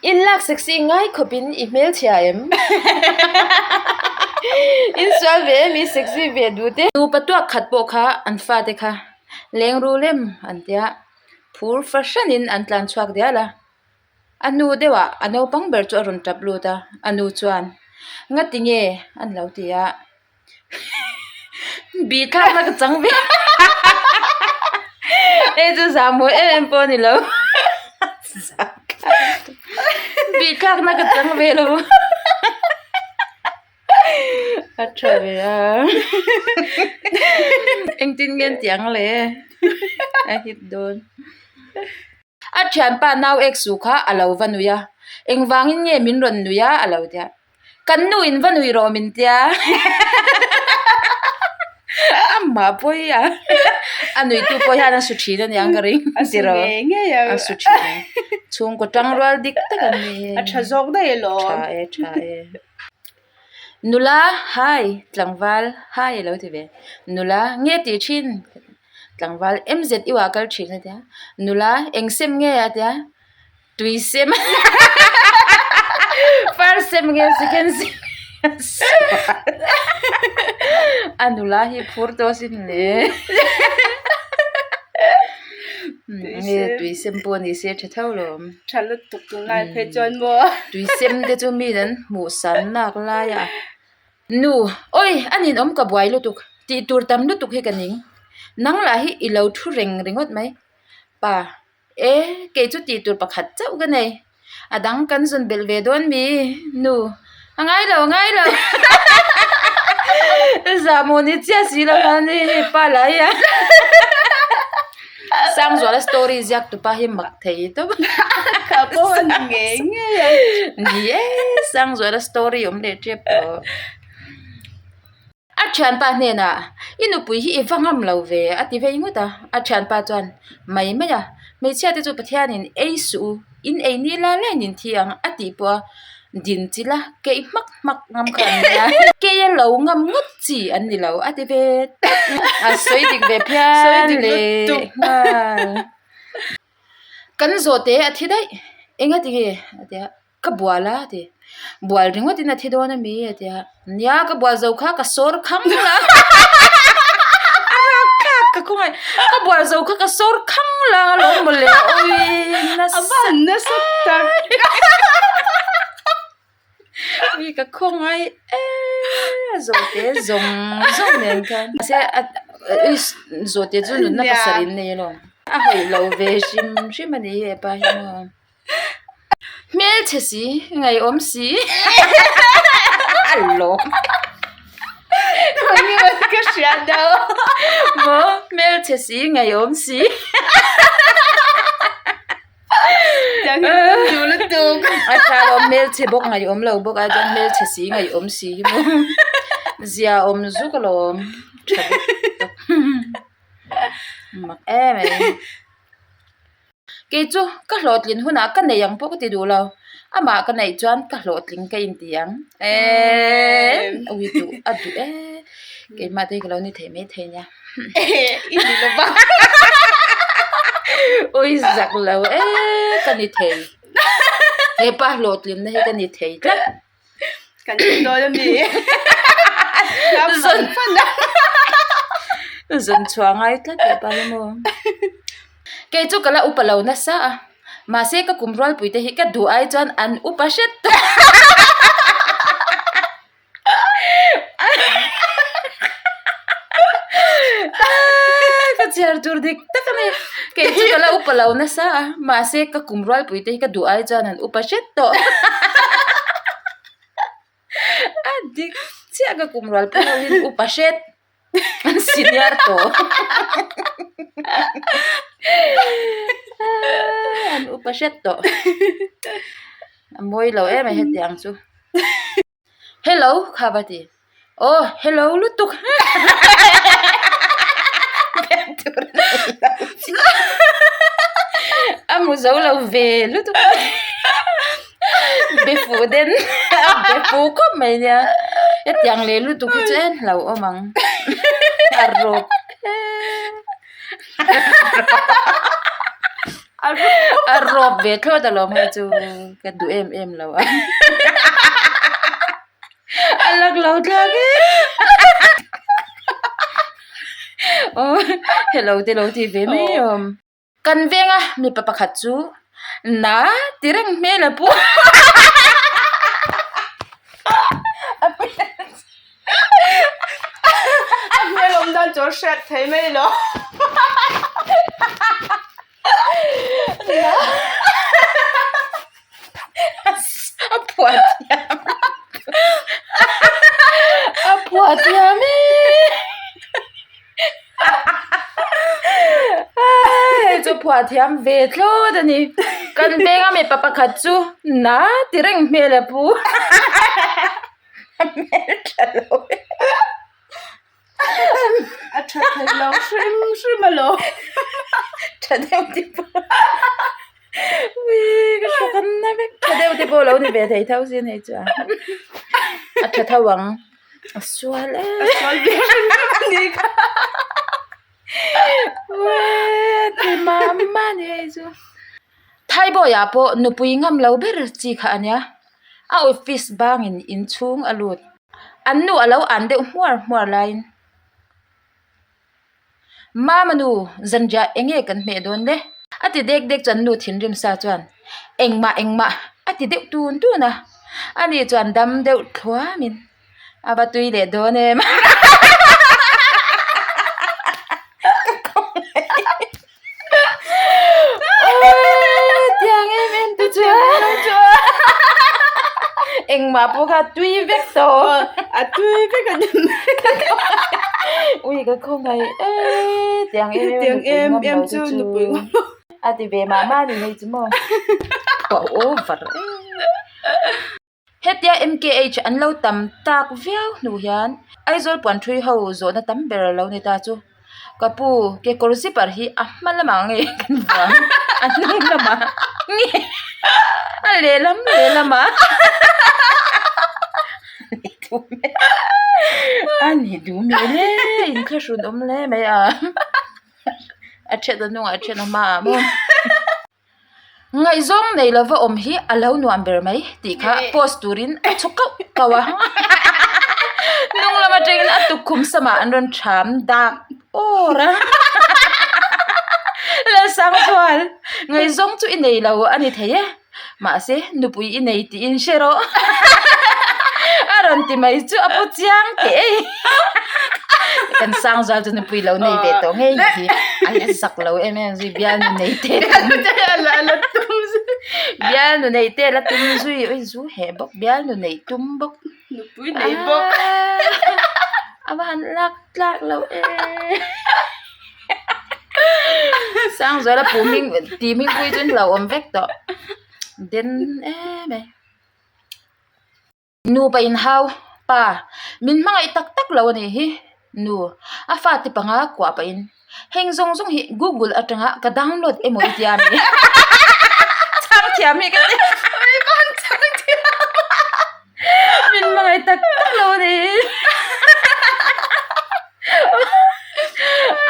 In lak sexy ngai khawpin i hmelchhia em? In sual ve em i sexy ve duh te? Nupa tuak khat pawh kha an fate kha leng ru lem an tia phur fahranin an tlan chhuak dial a. A hnu deuhah a naupang ber chu a rawn tap lut a, a nu chuan Ngati nge? an lo ti a. Bi thlakna ka chang ve hei chu zahmawh em em pawh a ni lo bi thlakna ka chang ve lo a tha ve a engtin nge an tih ang le a hit dawn. A thianpa nau ek su kha a lo va nui a, engvangin nge min rawn nui a a lo ti a, kan nu in va nui rawh min tia amah pawh hi a a nuitu pawh hian a su thin a niang ka ring A su ngei ngei ang a su thin ang chhungkaw tangrual dik tak an ni a tha zawk daih alawm tha e tha e. Nula hi tlangval hi a lo ti ve nula nge tih thin tlangval MZU ah kal thin a tia nula eng sem nge a tia tui sem first sem nge second sem a nula hi phur tawh asin le nge tui sem pawh ni se tha tho lo. Tha lutuk tunlai phei chuan maw. Tui sem te chu mi an hmuh san nak lai a. Nu, Awi, a ninawm ka buai lutuk. Tih tur tam lutuk hi ka ning. Nang lah hi i lo thu reng ringawt mai. Pa, E, kei chu tih tur pakhat chauh ka nei. A dang kan zawn belh ve dawn mi? Nu, A ngai lo, a ngai lo. Zahmawh ni chiah si lo khan hei pa lah hi a. Sangzuala story ziak tupa hi mak thei tawp. Kha pawh a ni ngei ngei a. Ni e, Sangzuala story awm leh tep tawh. A thianpa hnenah, I nupui hi i va ngam lo ve a ti vei ngawt a. A thianpa chuan, Mai mai a, hmeichhia te chu Pathianin ei suh u, in ei ni lai laiin in thi ang a tih pawh a din chilh a, keih hmak hmak ngam kha an nia. Keia lo ngam ngawt chi an ni lo a ti ve tawp. A sawi dik ve phian leh nghal. Kan zawhte a thi daih, enga ti nge a ti a. Ka bual a ti. Bual ringawt in a thi dawn a mi a ti a. Nia ka bual zo kha ka sawr khang la. A rak thlak ka khawngaih. Ka bual zo kha ka sawr khang la alawm mawle awi nasa. A van nasa tak. Mi ka khawngaih e zawhte zawng zawng nen khan. Mahse a zawhte chu nunna pasarih an nei alawm. A hawih lo ve hrim hrim a ni hepa hi maw. Hmelchhe si, ngaihawm si. A lawm. Ka hria deuh. Maw, hmelchhe si, ngaihawm si. Tiang hi ka duh lutuk. A tha lawm, hmelchhe bawk ngaihawm lo bawk a chuan hmelchhe si, ngaihawm si hi maw. Zia awm zuk alawm. Tha lutuk. Mak em em. Kei chu ka hlawhtlin hunah ka nei ang pawh ka ti duh lo, amah ka neih chuan ka hlawhtling ka inti ang eee ui duh a duh e keimah te hi ka lo ni thei mai thei nia i ni lo va ui zak lo e ka ni thei hepa hlawhtlinna hi ka ni thei tlat. Kan ti dawn a mi. Zan zan chhuah ngai tlat teh pa hi maw. Kei chu ka la upa lo nasa a, mahse ka kum rualpui te hi ka duh ai chuan an upa hret tawh. Ka chhiar tur dik tak a ni. Kei chu ka la upa lo nasa a, mahse ka kum rualpui te hi ka duh ai chuan an upa hret tawh. A dik chiah ka kum rualpui ho hi upa hret an senior tawh. An upa hret tawh. A mawi lo em a hetiang chu. Hello kha va ti. Aw hello lutuk. A mu zo lo ve lutuk. Be fuh den a be fuh khawp mai nia. Hetiang leh lutuk hi chu en hlauhawm ang. A rawp. A rawp ve thlawt alawm hei chu ka duh em em lo a. A lak lo thlak e. Aw hello te lo ti ve mai awm. Kan venga mipa pakhat chu na ti reng hmel a pu. A hmel awm dan chu a hriat thei mai lo. A phuah thiam a phuah thiam e hei chu phuah thiam ve thlawt a ni kan venga mipa pakhat chu na ti reng hmel a pu a hmel tha lo e. A tha thei lo hrim hrim alo. Tha deuh te pawh ui ka hrawk an na vek tha deuh te pawh lo ni ve thei tho sin hei chuan a tha tho ang a sual em a sual ve hrim hrim a ni kha ui ti mah mah a ni hei chu Thaibawi ah pawh nupui ngam lo ber chi kha a nia a office bangin inchhung a lut. An nu a lo an deuh hmuar hmuar laiin Mama nu zanriah eng nge kan hmeh dawn le? A ti dek dek chu an nu thinrim sa chuan engmah engmah a ti deuh tun tun a, ani chuan dam deuh thluamin a va tui leh dawn em. Tiang em em te chuan engmah pawh kha tui vek tawh a tui vek a ni ui ka khawngaih e tiang em em tiang em em chu nupui a ti ve mah mah a ni hei chu maw ka over em. Hetia MKH an lo tam tak viau hnu hian Aizawl puanṭhui ho zawhna tam ber a lo ni ta chu. Ka pu, kekawr zipper hi a hma lamah nge kan vang a hnung lamah nge a lehlam lehlamah a ni duh hmel e inthlahrun awm hle mai a a then a hnungah a then a hmaah maw. Ngaihzawng nei lova awm hi a lo nuam ber mai tih kha post turin a chhuk kauh kauh a hnung lam atangin a tukkhum samah an rawn ṭham dak awr a Lalsangzual ngaihzawng chu i nei lo a ni thei e mahse nupui i nei tih in hre rawh a rawn ti mai chu a pu chiang teh e. Kan Sangzual chu nupui lo nei ve tawh ngei hi a la zak lo em em zui bialnu nei te bialnu nei te la tum zui ui zu heh bawk bialnu nei tum bawk nupui nei bawk a va han lak tlak lo em Sangzuala pu hming tih hming pui chu an hlauhawm vek tawh den em e. Nupa inhau, pa, min hmangaih tak tak lo a nih hi. Nu, a fate panga kuah pahin, Heng zawng zawng hi Google atanga ka download emaw i tia mi? Chhang thiam hi ka ti. Min hmangaih tak tak lo a nih hi.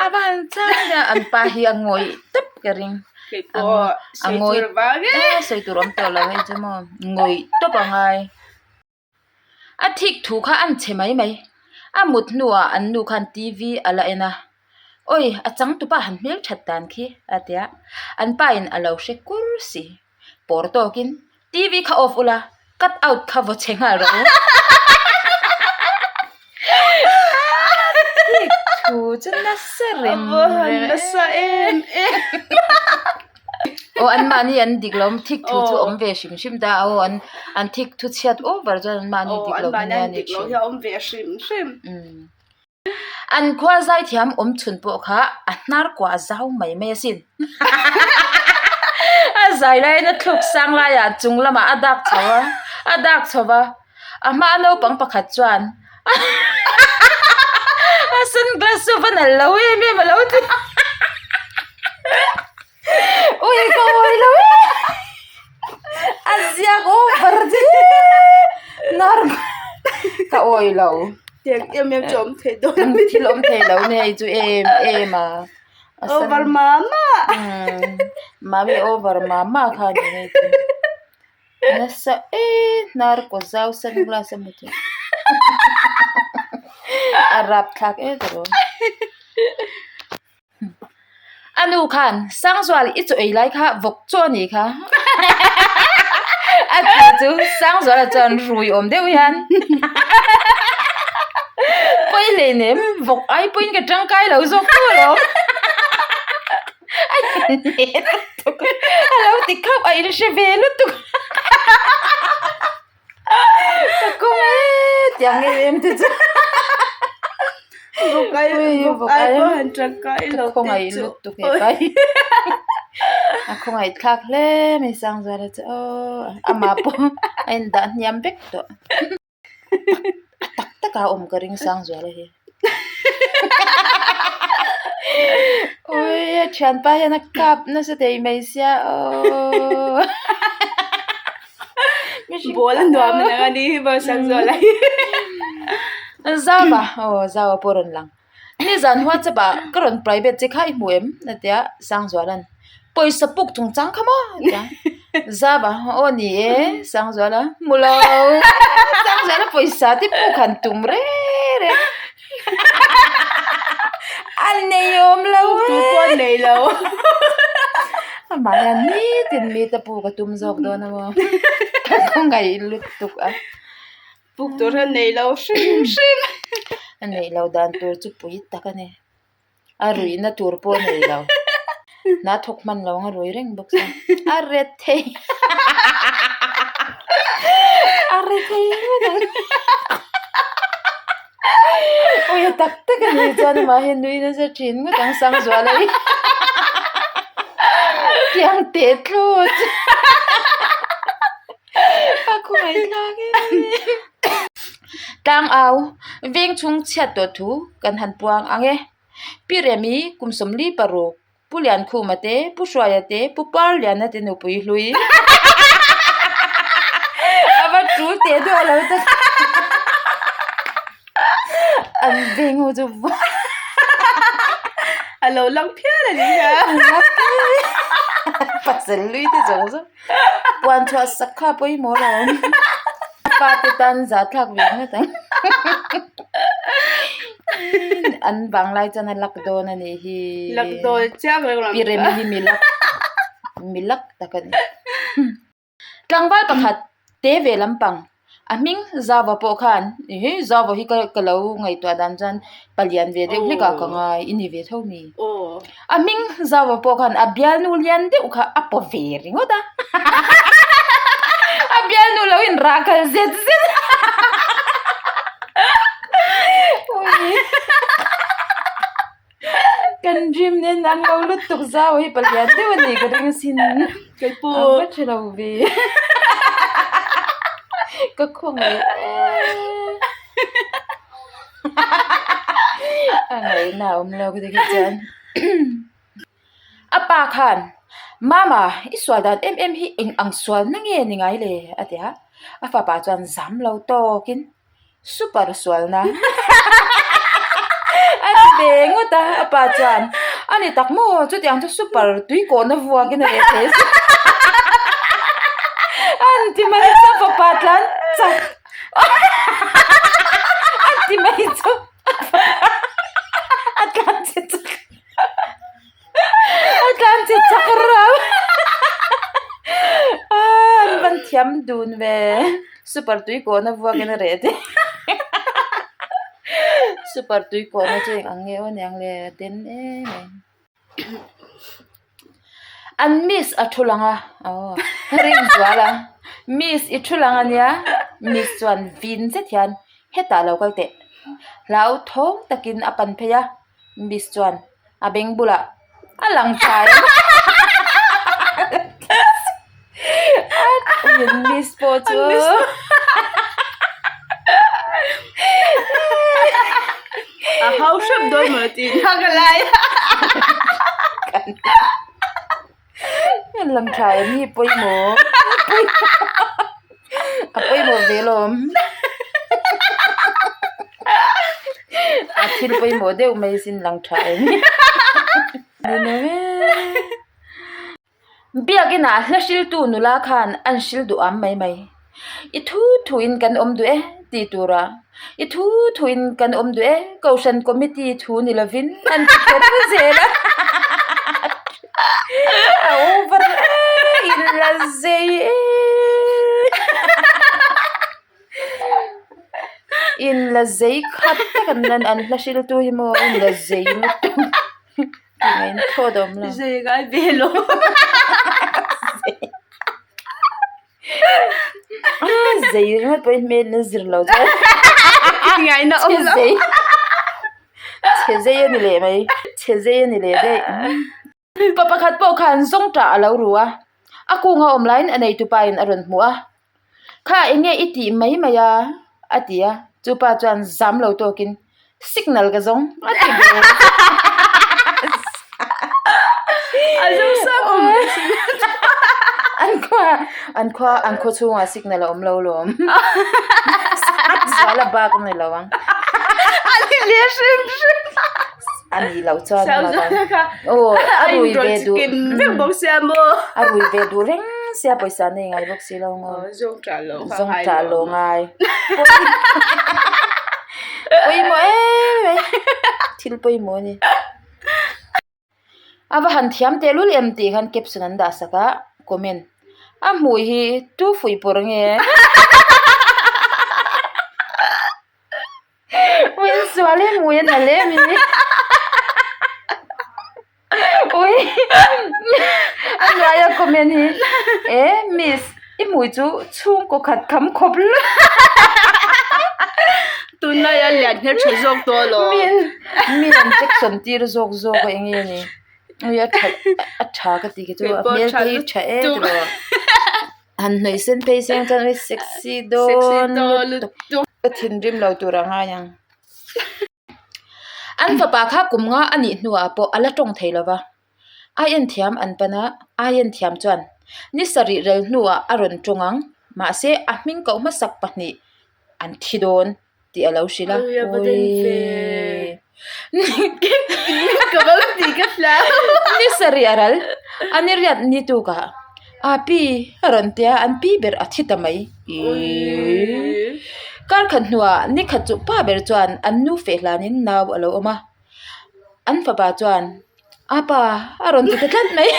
A van chang nia, an pa hi a ngawih tawp ka ring. Kei pawh sawi tur vang e. Sawi tur awm tawh lo hei chu maw ngawih tawp a ngai. A thik thu kha an chhe mai mai. A mut hnuah an nu khan TV a la en a. Awi a changtupa han hmel that dan khi a ti a. An pa in a lo hre kur si. Pawr tawkin TV kha off ula cut out kha vaw chhe nghal rawh u. Thik thu chu nasa rem rem nasa em em. Aw an mahni an dik lo thik thu chu awm ve hrim hrim ta aw an an thik thu chhiat over chuan an mahni dik lo hi nia ni thin. Awm ve hrim hrim. An khua zaithiam awm chhun pawh kha a hnar kuah a zau mai mai asin. A zai laiin a thluk sang laiah chung lamah a dak chho a, a dak chho va, a hmaa naupang pakhat chuan a sunglass chu va nalh lo em em a lo ti. Ui ka awi lo e a ziak over che nar ka awi lo tiang em em chu awm thei dawn thil awm thei lo nge hei chu em em a. Over mama. Mami over mama kha ni ngei chu. Nasa e hnar kaw zau sunglass a hmu thei. A rapthlak em tawh. A nu khan Sangzual i chaw ei lai kha vawk chu a nih kha a tih chu Sangzuala chuan rui awm deuh hian pawi hlei nem vawk ai pawhin ka tangkai lo zawk tho alawm a inhne lutuk a lo ti khauh a inhre ve lutuk Ka kawng e tiang em em te chu Vawk ai vawk ai pawh han tangkai lo te chu khawngaih lutuk he pai a khawngaih thlak hle mai Sangzuala chu aw amah pawh a indah hniam vek tawh a tak tak a awm ka ring Sangzuala hi Ui a thianpa hian a kap nasa thei mai sia aw. Ball a nuam ang a ni hi maw Sangzuala hi. Zava aw Zava pawh a rawn lang. Nizan WhatsApp ah ka rawn private che kha i hmu em? A ti a Sangzuala'n pawisa puk chungchang kha maw? A ti a Zava aw ni e Sangzuala hmu lo Sangzuala pawisa te puk han tum reng reng a nei awm lo e Tu pawh a nei lo amah hian nitin mi te puk a tum zawk dawn a maw ka khawngaih lutuk a. Puk tur hian nei lo hrim hrim. A neih loh dan tur chu pui tak a ni. A ruihna tur pawh a nei lo. Hna thawk hman lo ang a rui reng bawk sia. A ret thei. A ret thei ngawt ang. Ui a tak tak a nih chuan amah hi nui nasa thin ngawt ang Sangzuala hi. Tiang teh tlut. A khawngaih thlak e. Tlang au, veng chhung chhiat tawh thu kan han puang ang e. Pi Remi kum 44 Pu Liankhuma te, Pu Hruaia te, Pu Parliana te nupui hlui. A va tul teh duah lo tak. An veng ho chu A lo lang phian a ni kha. Pasal lui te zawng zawng. Puan chhuah sak kha pawimawh lo. Fate tan zah thlak ve ngawt ang. An vanglai chuan a lak dawn a nih hi. Lak dawn chiang reng lam. Pi Remi hi mi lak mi lak tak a ni. Tlangval pakhat te ve lampang a hming Zava pawh khan ehe Zava hi ka ka lo ngaihtuah dan chuan palian ve deuh hlek ah ka ngai i ni ve tho mi. A hming Zava pawh khan a bialnu lian deuh kha a paw ve ringawt a a bialnu lo in rah kal zet zet Kan dream nen an lo lutuk zau hi palian deuh a ni ka ring sin. Keipawh. A va tha lo ve. Ka khawngaih em. A ngaihna a awm lo ka ti khi chuan. A pa khan, Mama, i sual dan em em hi eng ang sual na nge ni ngai le? a ti a. A fapa chuan zam lo tawkin. Super sualna a ti ve ngawt a, a pa chuan a ni tak maw chutiang chu super tui kawhna vuakin a reh thei a an ti mai chu a fapa tlan chak a ti mai chu a tlan che chak A tlan che chak rau an van thiam dun ve super tui kawhna vuakin a reh te super tui kawhna chu eng ang nge aw niang le a den em em an miss a thu lang a aw Rinzuala miss i thu lang ania miss chuan vin zet hian hetah lo kal teh hlauthawng takin a pan phei a. Miss chuan a beng bulah a lang tha em a miss pawh chu a hau hrep dawn maw tih nghak a lai a lang tha em hi pawimawh a pawimawh ve lawm a thil pawimawh deuh mai sin lang tha em. Ninawm e. Biakinah hla hriltu nula khan an hril duh am mai mai. I thu thuin kan awm duh e tih tura i thu thuin kan awm duh e Kohhran Committee thu ni lovin an ti kher zel a. A over e in la zei e. In la zei khat tak an lan an hla hriltu hi maw in la zei lutuk. Tih ngaiin thawt a awm lo. Zei ngai ve lo. Zei ringawt pawhin hmel in zir lo chuan. Tih ngaihna awm lo. Chhe zei. Chhe zei a ni leh mai. Chhe zei a ni leh daih. Pa pakhat pawh khan zawngṭah a lo ru a, a kunga awm laiin a neitupa in a rawn hmu a. Kha eng nge i tih mai mai a? a ti a, chupa chuan zam lo tawkin signal ka zawng a ti ve. A zawng sang awm ve signal chu. An khua an khua an khaw chhungah signal a awm lo lawm. Zuala bak a ni lo ang. A ni leh hrim hrim. A nih loh chuan Sang zuala kha aw a a rui inrawlh ve duh chikim vek bawk sia maw. A rui ve duh reng sia pawisa nei ngai bawk si lo maw. Aw zawng ṭah lo kha Zawng ngai ṭah lo. lo ngai. Pawimawh em mai thil pawimawh a ni. A va han thiam tehlul em tih khan caption an dah sak a comment a hmui hi tu fuih pawrh nge. Ui an sual em ui an nalh em i ui a hnuaia comment hi e miss i hmui chu chhungkaw khat kham khawp lutuk tunlai a lian hmel tha zawk tawh alawm min min an injection tir zawk zawk a eng nge ni ui a tha a tha ka ti khi chu a hmel te hi tha em tiraw. Han hnawih sen phei seng chuan ui sexy dawn lutuk ka thinrim lo tur a ngai ang. An fapa kha kum nga a nih hnuah pawh a la tawng thei lo va, ai en thiam an pan a, ai en thiam chuan ni sarih rel hnuah a rawn tawng ang, mahse a hming koh hmasak pahnih an thi dawn. tih a lo hrilh a uii ni sarih a ral a ni riat ni tuk ah a pi a rawn tia an pi ber a thi ta mai iiii kar khat hnuah ni khat chu pa ber chuan an nu feh hlanin nau a lo awm a an fapa chuan. A pa a rawn ti ta tlat mai.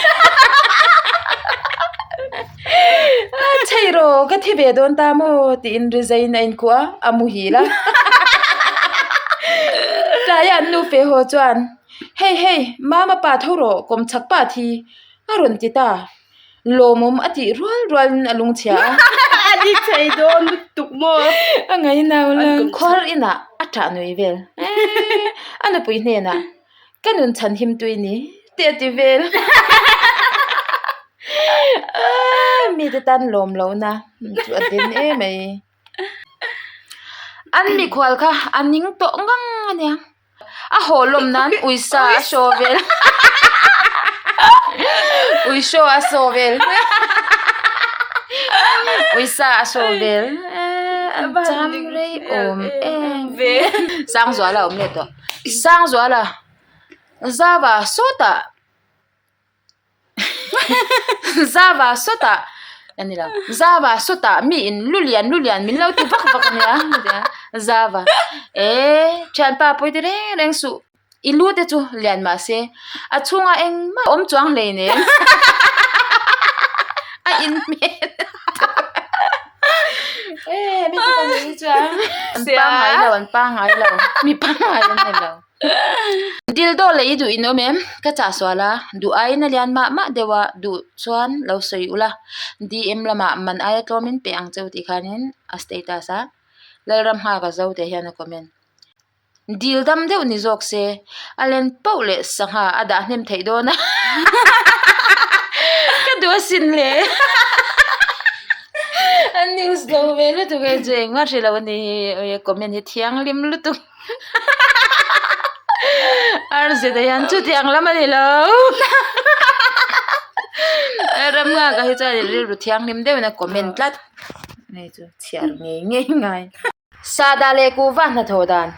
A chhei rawh ka thi ve dawn ta maw tiin resign a inkuah a, a muhil a. Tlaiah an nu fe haw chuan hei hei mama pa tho rawh kawmchhak pa thi a rawn ti ta. Lawmawm a tih rual rualin a lungchhia a. A ni thei dawn lutuk maw? A ngainau la. Khuar inah a ṭah nui vel. A nupui hnenah Ka nun chhan him tui ni tih a ti vel. Mite tan lawm lohna chu a den em mai. An mikhual kha a ning tawh ngang a nia. A haw lawm nan uisa a saw vel. Uisaw a saw vel. Uisa a saw vel. An cham rei awm em. Sangzuala a awm leh tawh. Sangzuala Zava sawtah Zava sawtah a ni lo Zava sawtah mi in lu lian lu lian min lo ti vak vak a nia Zava eh thianpa pawi ti reng reng suh i lu te chu lian mah se a chhungah engmah awm chuang hleinem a inhmel. An pangngai lo an pangngai lo mi pangngai an ni lo dildo leh i duh in awm em ka chah sual a duh aiin a lian mah mah deuh a duh chuan lo sawi ula D_M lamah man aia tlawm in pe ang che u tih khanin a status a Lalram nghak a zo tih hian a comment. Dil dam deuh ni zawk se, a len pauh leh sangha a dah hnem theih dawn a ka duh asin le a news lo ve lutuk e chu engmah hre lo a ni hi comment hi thianghlim lutuk RZ ah hian chutiang lam a ni lo Ramnghaka hi chuan rilru thianghlim deuhin a comment tlat hei chu chhiar ngei ngei ngai. Sahdah leh kuhva hnathawh dan.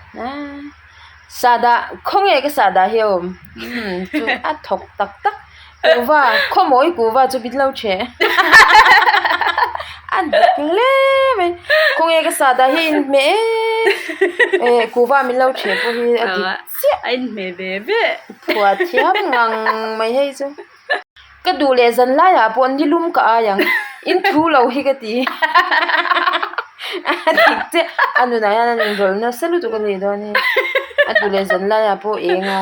Sahdah khawnge ka sahdah hi a awm umm chu a thawk tak tak kuhva khawmawi kuhva chu min lo ṭheh a dik hle mai khawnge ka sahdah hi a inhmeh em eh kuhva min lo ṭheh pawh hi a dik chiah a inhmeh ve ve phuah thiam ngang mai hei chu. Ka duh leh zan laiah pawh nilum ka ai ang, in thu lo hi ka ti. A dik chiah, a nunah hian an inrawlh nasa lutuk a nih dawn hi. A duh leh zan laiah pawh eng a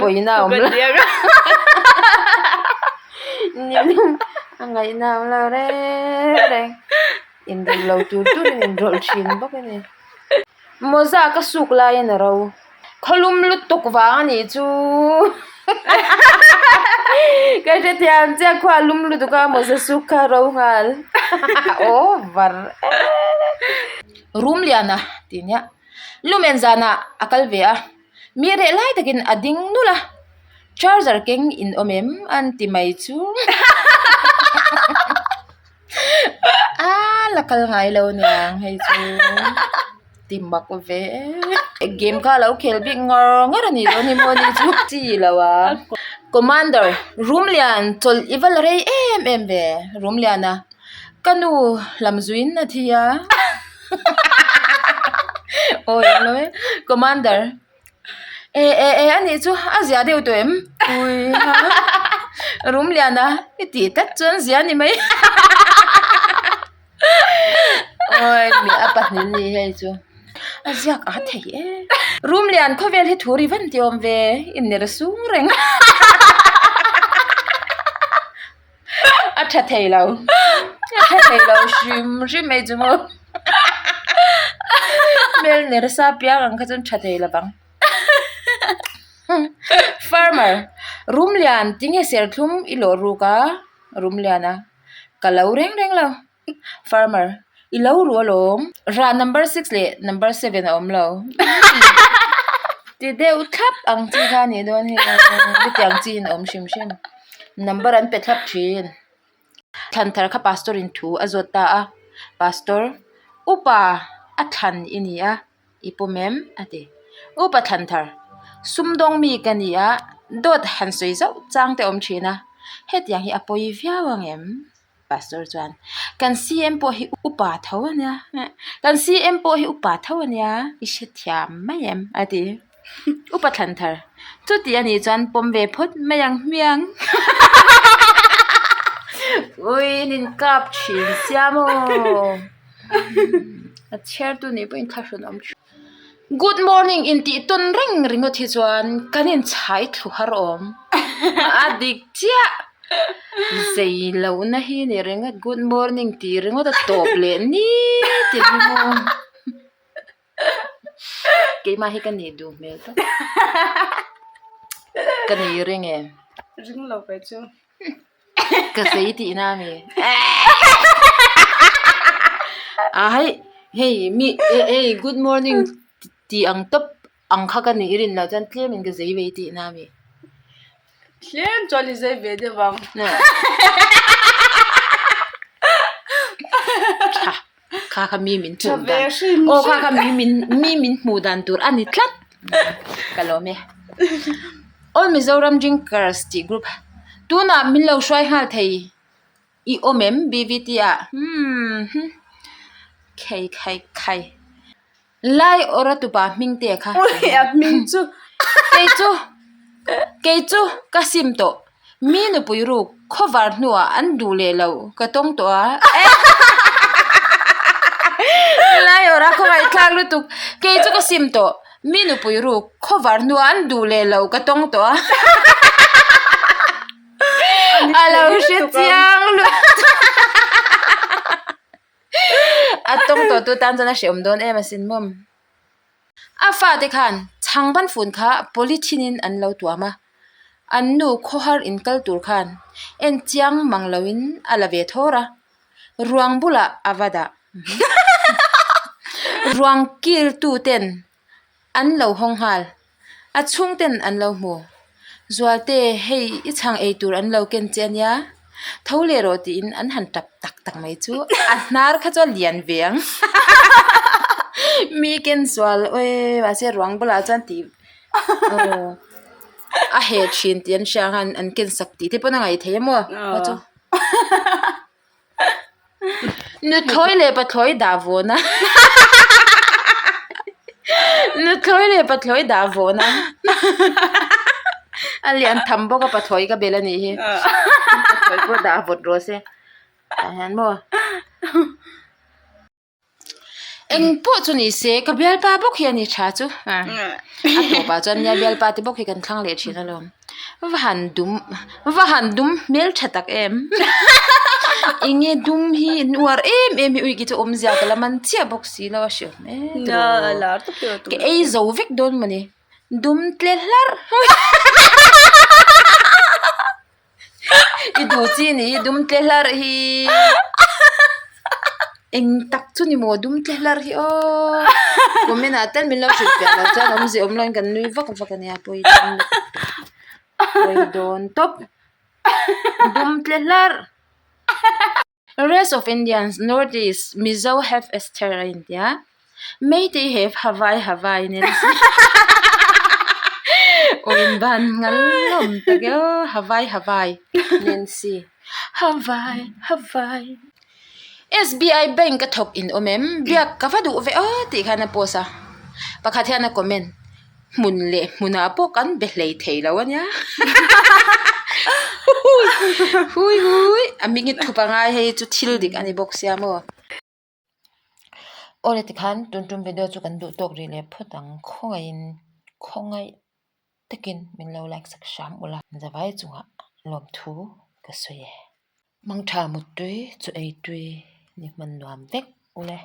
pawina a awm lo. Nilum a ngaihna a awm lo reng reng. Inrawlh lo tur turin inrawlh thin bawk a ni. Mawza ka suk laiin a ro. Khawlum lutuk vang a nih chu ka hrethiam chiah khua lum lutuk a mawza suk kha ro nghal over Rumliana tih nia lumen zanah a kal ve a mi reh lai takin a ding nulh a charger keng in awm em an ti mai chu. A la kal ngai lo niang hei chu ti mak ve game kha a lo khel bik ngar ngar a ni dawn hi maw ni chu chi lo a commander room lian chawlh i va la rei em em ve room lian a ka nu lam zuiin a thi a aw eng lo e commander. E e e a nih chu a zia deuh tawh em ui ha rum lian a i tih tlat chuan zia a ni mai awi mi a pahnih ni hei chu a ziak a thei e rum lian khawvel hi thu ri van ti awm ve inner sung reng A tha thei lo. A tha thei lo hrim hrim mai chu maw. Hmel ner sa piang ang kha chuan tha thei lo vang. Farmer, Rum lian tinge serthlum i lawh ruk a? Rum lian a, Ka lo reng reng lo. Farmer, I lo ru alawm. Rah number six leh number seven a awm lo. Ti deuh thlap ang chi kha a nih dawn hi hetiang chi in a awm hrim hrim. Number an pe thlap thin. Thlan thar kha pastor in thu a zawt ta a. Pastor, Upa a thlan i ni a, i pawm em? a ti. Upa thlan thar, Sumdawng mi ka ni a, dawt han sawi zauh chang te awm thin a, hetiang hi a pawi viau ang em? Pastor chuan kan CM pawh hi upa tho a nia kan CM pawh hi upa tho a nia i hrethiam mai em a ti upa thlan thar chuti a nih chuan pawm ve phawt mai ang hmiang ui in inkap thin sia maw a chhiar tu nih pawhin thlahrun a awm thin good morning intih tawn reng ringawt hi chuan kan inchhai thlu har awm a dik chiah zei lohna hi ni ringawt good morning tih ringawt a tawp leh nitin hi maw keimah hi ka nih duh hmel tawp ka ni ring em ring lo ve chu Ka zei tihna a mi. A hei hei mi hei good morning tih ang tawp ang kha ka nih rin loh chuan tlem in ka zei ve tihna a mi. Tlem chuan i zei ve deuh ang. Tha kha kha mi min hmuh dan aw kha kha mi min mi min hmuh dan tur a ni tlat ka lawm e. All Mizoram Drinkers tih group tunah min lo hruai nghal thei i awm em BVT ah umm khei khai khai lai awra tupa hming te kha kei chu kei chu ka sim tawh mi nupui ruk khawvar hnuah an duh leh lo ka tawng tawh a lai awra khawngaihthlak lutuk kei chu ka sim tawh. Mi nupui ruk khawvar hnuah an duh leh lo ka tawng tawh a. A lo hre chiang lutuk. A tawng tawh tu tan chuan a hreawm dawn em asin mawm. A fate khan chhangban fun kha polythene in an lo tuam a. An nu khawhar in kal tur khan en chiang mang loin a la ve thawr a. Ruang bulah a va dah. Ruang kil tu ten an lo hawng nghal. A chhung ten an lo hmu. Zualte hei i chhang ei tur an lo ken che ania. Tho leh rawh tiin an han tap tak tak mai chu a hnar kha chu a lian ve ang. Mi ken sual awi mahse ruang bulah chuan tih aw a heh thin tih an hria ang a an ken sak tih te pawn a ngaih theih a maw a chu nuthlawi leh pathlawi dah vawn a nuthlawi leh pathlawi dah vawn a a lian tham bawk a pathlawi ka bel a nih hi pathlawi pawh dah vawt rawh se tah hian maw. Eng pawh chu ni se ka bialpa bawk hi a ni tha chu a tawpah chuan nia bialpa te bawk hi kan thlang leh thin alawm va han dum va han dum hmel tha tak em eng nge dum hi an uar em em hi ui ki chu awmzia ka la man chiah bawk si lo a hre awm em ka ei zo vek dawn mawni dum tle hlarh. I duh chi ni hi dum tle hlarh hi eng tak chu ni maw dum tle hlarh hi aww comment ah tal min lo hrilh piah loh chuan awmze awm loin kan nui vak vak ania pawi dawn pawi dawn tawp dum tle hlarh. Rest of Indians, North East, Mizo have Esther a intia. Meitei have Havai Havai Nancy. Aw inban ngal hlawm tak e aw Havai Havai Nancy. Havai Havai. SBI bank a thawk in awm em? Biak ka va duh ve aw tih khan a post a. Pakhat hian a comment. Hmun leh hmunah pawh kan be hlei thei lo a nia. Hui hui a hming hi thup a ngai hei chu thil dik a ni bawk sia maw. Awle tikhan tun tum video chu kan duh tawk rih leh phawt ang khawngaihin khawngaih takin min lo like sak hram ula zavai chungah lawmthu ka sawi e. Mangtha muttui chu eitui ni hman nuam vek ule.